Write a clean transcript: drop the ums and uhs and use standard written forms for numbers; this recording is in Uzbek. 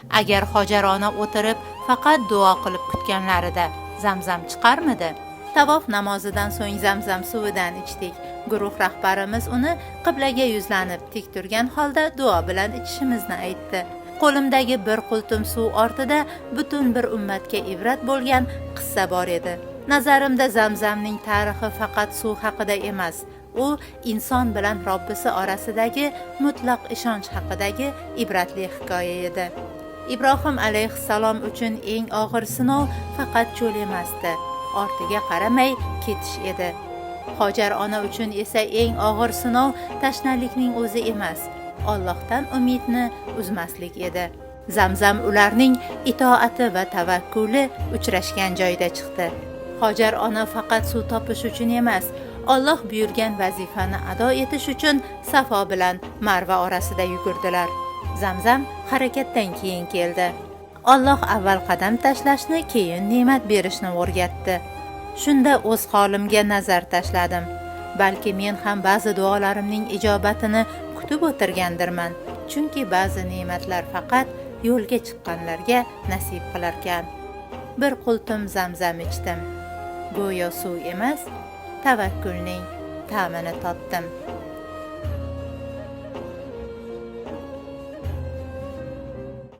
Agar Hojar ona o'tirib, faqat duo qilib kutganlarida Zamzam chiqarmidi? Tavof namozidan so'ng Zamzam suvidan ichdik. Guruh rahbarimiz uni qiblaga yuzlanib tik turgan holda duo bilan ichishimizni aytdi. Qo'limdagi bir qultum suv ortida butun bir ummatga ibrat bo'lgan qissa bor edi. Nazarimda Zamzamning tarixi faqat suv haqida emas, u inson bilan Robbisi orasidagi mutlaq ishonch haqidagi ibratli hikoya edi. Ibrohim alayhissalom uchun eng og'ir sinov faqat cho'l emasdi, ortiga qaramay ketish edi. Hojar ona uchun esa eng og'ir sinov tashnalikning o'zi emas, Allohdan umidni uzmaslik edi. Zamzam ularning itoati va tavakkuli uchrashgan joyda chiqdi. Hojar ona faqat suv topish uchun emas, Alloh buyurgan vazifani ado etish uchun Safo bilan Marva orasida yugurdilar. Zamzam harakatdan keyin keldi. Alloh avval qadam tashlashni, keyin ne'mat berishni o'rgatdi. Shunda o'z holimga nazar tashladim. Balki men ham ba'zi duolarimning ijobatini kutib o'tirgandirman. Chunki ba'zi ne'matlar faqat yo'lga chiqqanlarga nasib qilarkan. Bir qultum Zamzam ichdim. Go'yo suv emas, tavakkulning ta'mini totdim.